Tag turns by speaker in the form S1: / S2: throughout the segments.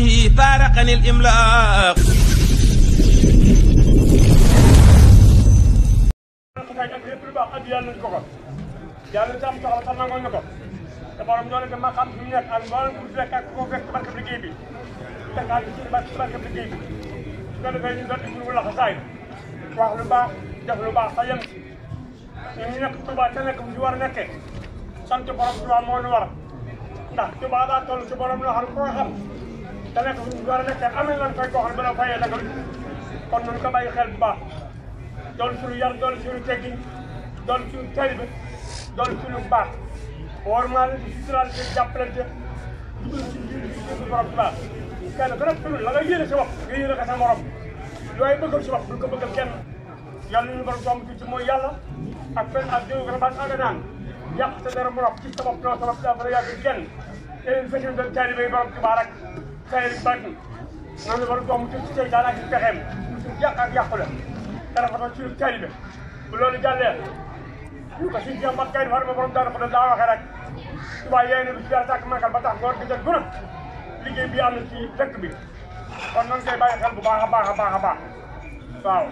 S1: به فارقني الإملاق.
S2: yàlla itam soxla sax nangoon na ko te borom ñoo ne ma xam fi mu nekk ak mboolem ku fekk ak koo fekk ci barkeb liggéey bi fekkaat ci barkeb liggéey bi su ko defee ñu doon suñu laxa saay wax lu baax def lu baax sa yem si ñun ñu nekk Touba te nekk fu ci war a nekkee sant borom Touba moo ñu war ndax Touba daa toll ci borom loo xam koo xam te nekk fu ci war a nekkee amee lan koy koo xam ne ba la fayee dagal kon nañu ko bàyyi xel bu baax doon suñu yar doon suñu teggin doon suñu taalibe doon suñu baax war maa leen di suturaalante jàppalante dugal ci biir bi borom Tuubaa kenn ku nekk la nga yéene sa bopp nga yéene ko sa morom yooyu bëggal sa bopp bul ko bëggal kenn yàlla ñu borom doom ci mooy yàlla ak benn ak jëw gën a baax aga naan yàq sa dara morom ci sa bopp non sa bopp dafa yàgg kenn te leen fekk doon taalibe yi borom Tuubaa rek sayri bàtin noonu la borom doom ci seytaan ak pexeem yàq ak yàqu la te dafa doon ci taalibe bu loolu jàllee ñu ko si jëm ak kay war ma borom daara ko daa waxee rek Touba yéene bi ci dara tàkk màggal ba tax ngoor gi jël guna liggéey bi am na ci dëkk bi kon nañ koy bàyyi xel bu baax a baax a baax a baax waaw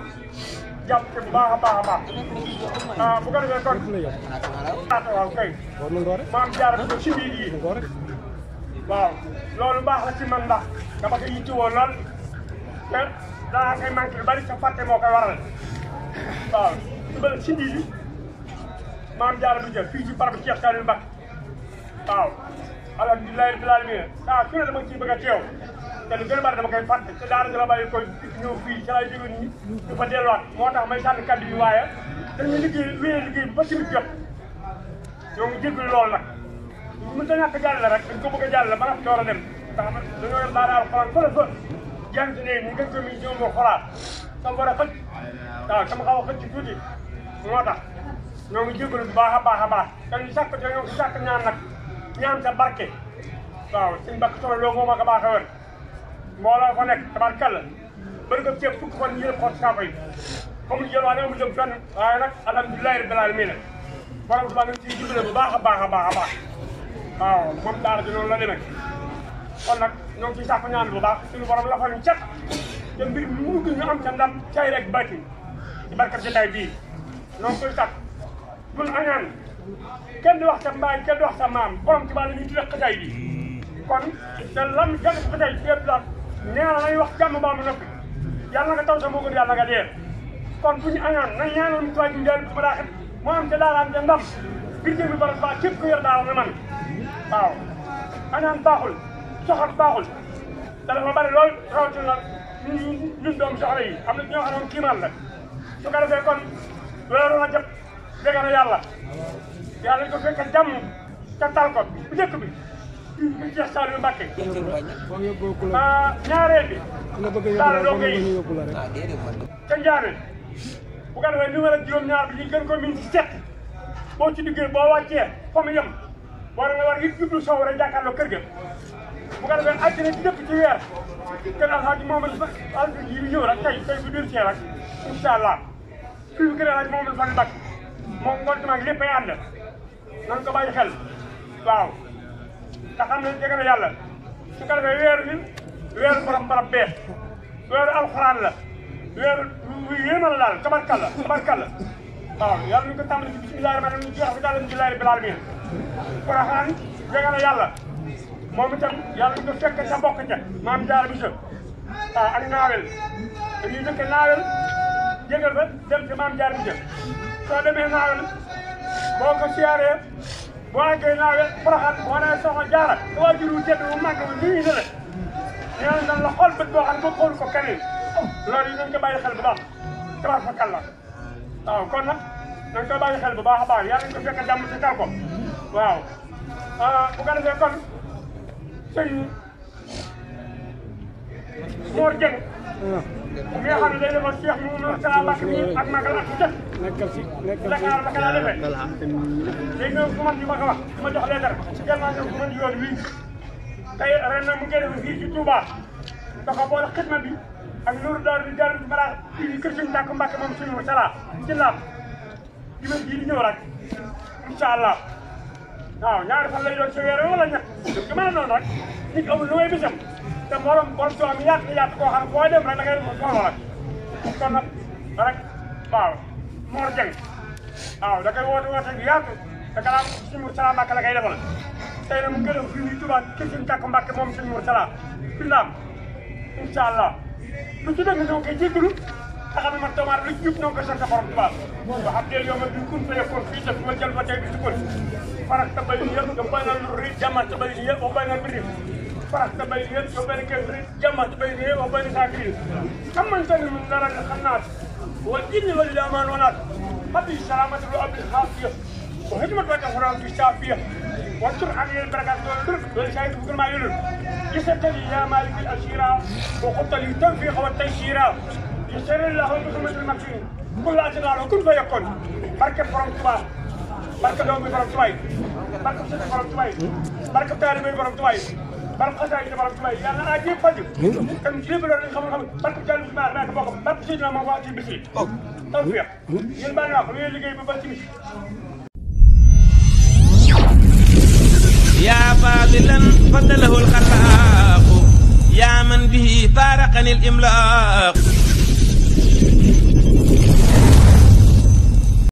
S2: jàpp ci bu baax a baax a baax bu ko defee kon waaw kay maam jaar ko ci biir yi waaw loolu baax la ci man ndax dama ko yittewoo lool te daa koy manqué lu bari sa fàtte moo koy waral waaw ci biir yi maam Diarra du jël fii ci barab Cheikh Saliou Mbacké waaw alhamdulilah rabbil alamin saa su ne dama ciy bëgg a teew te lu gën a bari dama koy fàtte te daara la bàyyi koy ñëw fii ca lay jóge nii du fa delluwaat moo tax may sànni kaddu bi waaye dañuy liggéey liggéey bi ba tamit jot ñoo ngi jégalu loolu nag mën ta ñàkk jàll rek dañ ko bëgg a jàll ba nga door a dem ndax dañoo yor daara alxuraan fële fa jàng si ne ñu gën ko mi ñëw moo xolaat sama war a fëcc waaw sama xaw a fëcc tuuti moo tax ñoo ngi jégalu bu baax a baax a baax dañuy sàkk te ñoo ngi sàkk ñaan nag ñaan sa barke waaw suñu bakk soxla loo moo ma ko baaxee woon mbooloo fa nekk tabarkalla bëri nga ceeb fukk fan yëpp xool saako yi comme jël waa ne mu jëm fenn waaye nag alhamdulilah rabbil alamin borom subaa nañ ciy jubale bu baax a baax a baax a baax waaw moom daara ji noonu la demee kon nag ñoo ngi ciy sàkk ñaan bu baax suñu borom la fa ñu cet te mbir mi mu gën ñu am ca ndam cay rek bàcci ci barkat jotaay bii ñoo ngi koy sàkk bul añaan kenn di wax sa mbaay kenn di wax sa maam borom ci baa la ñuy tuddee xasaay bi kon te lan jàng xasaay bi yëpp daal nee na nañu wax jàmm baa mu noppi yàlla nga taw sa moo gën yàlla nga dee kon bu ñu añaan nañ ñaanal mu tuwaay ji njël bu daa xet moo am te daaraam te ndam biir jëm bi borom baa képp ko yor daara na man waaw añaan baaxul soxat baaxul te dafa bari lool rawatina ñun doomu soxla yi am na ñoo xam ne moom kiimaan la su ko defee kon loolu la jëpp dégg na yàlla yàlla ko fekk jàmm ca tal ko bu njëkk bi fii Cheikh Saliou Mbacké ñaareel bi daal donge yi ca Njaane bu ko defee numéro juróom-ñaar bi ñu gën ko min ci set boo ci duggee boo wàccee fa mu yem war nga war it jublu sow rek jàkkaarloo kër ga bu ko defee àjjana ci dëkk ci weer kër Alhaji Mamadou Alhaji yi ñëw rek tey bu dir cee rek incha allah fii bu kër Alhaji Mamadou Fall Mbacké moom ngoon ci mag lépp ay ànd nan ko bàyyi xel waaw te xam ne jege na yàlla su ko defee weeru borom barab bee weeru alxuraan la weeru yéema la daal tabarkalla waaw yàlla ñu ko tàmbali ci bismillahi rahmaani rahiim jeex bi daal alhamdulillahi rabbil alamin Porokhane jege na yàlla moom itam yàlla ñu ko fekk ca bokk ca maam Diarra bi ak naawel dañuy dëkk naawel jégal ba dem ci maam Diarra bi soo demee naawel boo ko siyaaree boo àggee naawel Porokhane boo nee soxna Diarra sa waajur wu tedd wu màgg wu nii la ñaan dañ la xool bët boo xam ne boo xool ko keneen loolu yi nañ ko bàyyi xel bu baax tabarkalla waaw kon nag nañ ko bàyyi xel bu baax a baax yàlla nañ ko fekk jàmm ci kaw ko waaw bu ko defee kon sëñ Mor Dieng mi nga xam ne day defoon Cheikh Mouhamadou Sala Mbacké mi ak magal ak jëf Dakar ba ka defee léegi nag commande yi ma ko wax ma jox leetar tellement ñoom commande yoon wii tey ren nag mu ngi def fii ci Touba dafa boole xidma bi ak Nourou Darou di Darou Mara fii kër Sëñ Tàkku Mbacké moom suñu Sala ci laab dimanche bii di ñëw rek incha allah waaw ñaari fan lay doon ci weer wala ñett lu mel noonu rek nit amul lu may bisam te morom borom Tuubaa mi yaatu koo xam foo dem rek da ngay soxla rek kon nag rek waaw Mor Dieng waaw da koy woote yaatu te gannaaw suñu Mourtala Mbacke la koy defal tey nag mu gërëm fii nii Touba kii suñu tàkk Mbacke moom suñu Mourtala fi naam incha allah lu ci dëgg ñoo koy jéggalu te xam ne man Tomar lu ci jub ñoo koy sant borom Touba wax ab deel yow ma bi kun fa yekkoon fii def ma jël ba tey bi si kon farak ta bay yëpp nga bay na lu ri jaman ta bay yëpp o bay na biri farak ta bay yëpp yow bay na kër ri jaman ta bay yëpp o bay na saa kiri xam man tane mun dara xam naa wal jinni wal jaman wanaat habi salamatu lu abdul xaafiya wa hikmat wa tafram fi safiya wa tur an yel barakat wal shayt bu ma yulul yasatali ya malik al ashira wa qutali tanfiq wa tayshira يسر الله بكم المكين كل أجنال وكل فيكون بركة فرم تباي بركة دومي فرم تباي بركة سيد فرم تباي بركة تاريمي فرم تباي بركة سيد فرم تباي يعني أجيب فجر كم جيب لنا خم بركة جالس ما كبوك بركة سيدنا ما واتي بسي توفيق يلبانا خليه اللي جاي ببسي
S1: يا فاضلا فضله الخلاق يا من به فارقني الإملاق